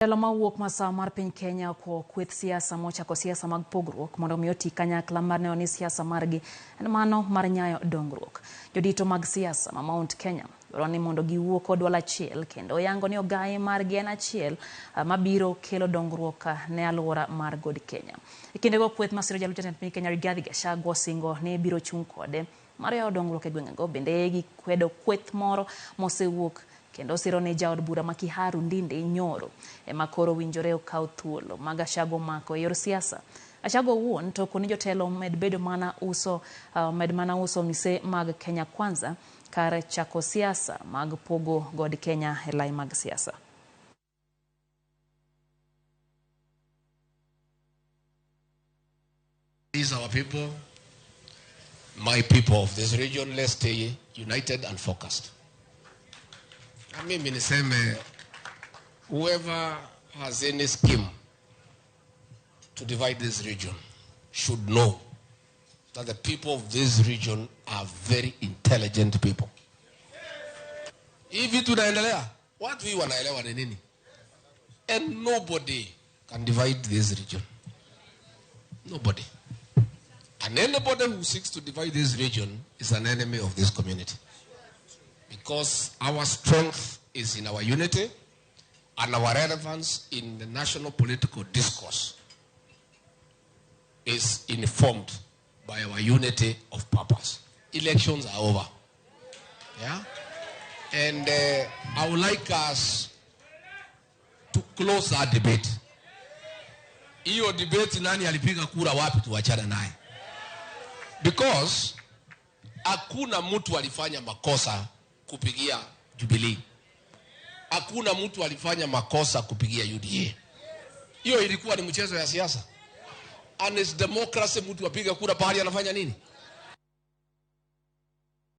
Jatelo mawuok masawa mar piny Kenya okwo kweth siasa mochako siasa mag pogruok mondo mi oti kanyakla mar neno ni siasa margi en mano mar nyayo dongruok. Jodito mag siasa ma Mount Kenya dwaro ni mondo giwuo kod dwol achiel kendo yango ni ogaye margi en achiel mabiro kelo dongruok ne alwora mar God Kenya. E kindego kweth masiro jalup jatend piny Kenya Rigathi Gachagua osingo ni biro chung' kode mar yawo dongruok e gwengego. Bende gikwedo kweth moro mosewuok kendo siro ni jaod bura ma Kiharu Ndindi Nyoro ema koro owinjore okaw thuolo ma Gachagua omako e yor siasa. Gachagua owuon to okoni jotelo med bedo mana uso med mana uso mise mag Kenya Kwanza kar chako siasa mag pogo God Kenya e lai mag siasa. These are our people, my people of this region, let's stay united and focused. Na mimi niseme, whoever has any scheme to divide this region should know that the people of this region are very intelligent people. Hii vitu inaendelea, watu hii wanaelewa ni nini. And nobody can divide this region. Nobody. And anybody who seeks to divide this region is an enemy of this community. Because our strength is in our unity and our relevance in the national political discourse is informed by our unity of purpose. Elections are over. Yeah? And I would like us to close that debate. Hiyo debate nani alipiga kura wapi tuachane naye. Because hakuna mtu alifanya makosa kupigia Jubilee. Hakuna mtu alifanya makosa kupigia UDA. Hiyo ilikuwa ni mchezo ya siasa. And it's democracy, mtu apiga kura pahali anafanya nini?